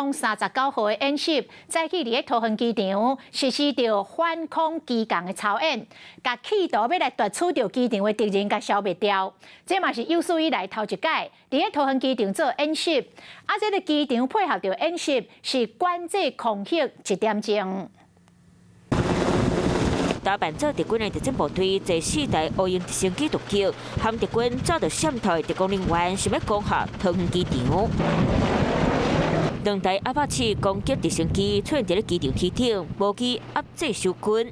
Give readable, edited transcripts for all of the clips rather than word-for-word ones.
攻39號的演習，早起佇咧桃園機場實施著反恐機動的操演，共企圖欲來奪取著機場的敵人共消滅掉。這嘛是有史以來頭一擺佇咧桃園機場做演習，啊，這个機場配合著演習是管制空域一點鐘。打扮做敵軍的特戰部隊，坐四台烏鷹直升機突擊，含敵軍走著滲透的特工人員，想欲攻下桃園機場。兩台阿帕奇攻擊直升機出現佇咧機場天頂，無機壓制守軍。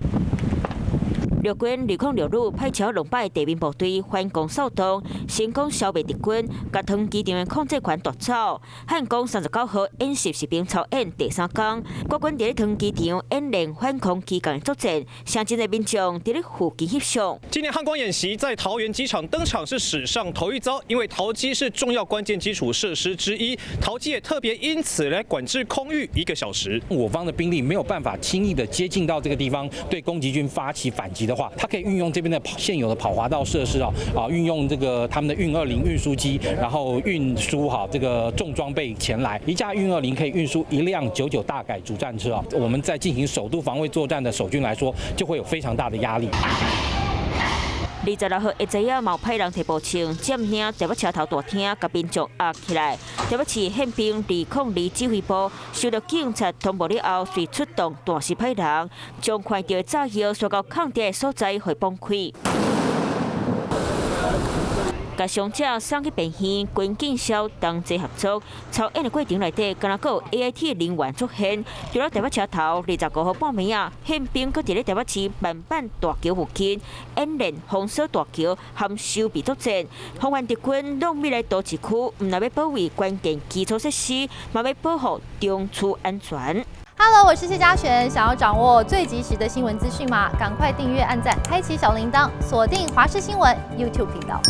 陸軍206旅派超200地面部隊反攻掃蕩，成功消滅敵軍，共桃園機場的控制權奪走。漢光39號演習實兵操演第三工，國軍佇咧桃園機場演練反空機動作戰，城鎮的民眾佇咧附近翕相。今年漢光演習在桃園機場登場是史上頭一遭，因為桃機是重要關鍵基礎設施之一，桃機也特別因此來管制空域一個小時。我方的兵力沒有辦法輕易的接近到這個地方，對攻擊軍發起反擊的話，他可以運用這邊的現有的跑滑道設施啊，運用這個他們的運20運輸機，然後運輸好這個重裝備前來。一架運20可以運輸一輛99大改主戰車啊，我們在進行首都防衛作戰的守軍來說，就會有非常大的壓力。26號下晝仔，嘛派人提步槍佔領台北車頭大廳，共民眾壓起來。台北市憲兵202指揮部收到警察通報了後，隨出動彈石派人，將看著的炸藥送到空地的所在，予崩開。共傷者送去病院，軍警消同齊合作。操演的過程內底，敢若閣有 AIT 人員出現。除了台北車頭25號半暝仔，憲兵閣佇咧台北市慢板大橋附近演練封鎖大橋含守備作戰，防範敵軍攏欲來都市區，毋但欲保衛關鍵基礎設施，嘛欲保護中區安全。 Hello，我是謝嘉璇。想要掌握最及時的新聞資訊嗎？趕快訂閱、按讚、開啟小鈴鐺，鎖定華視新聞 YouTube 頻道。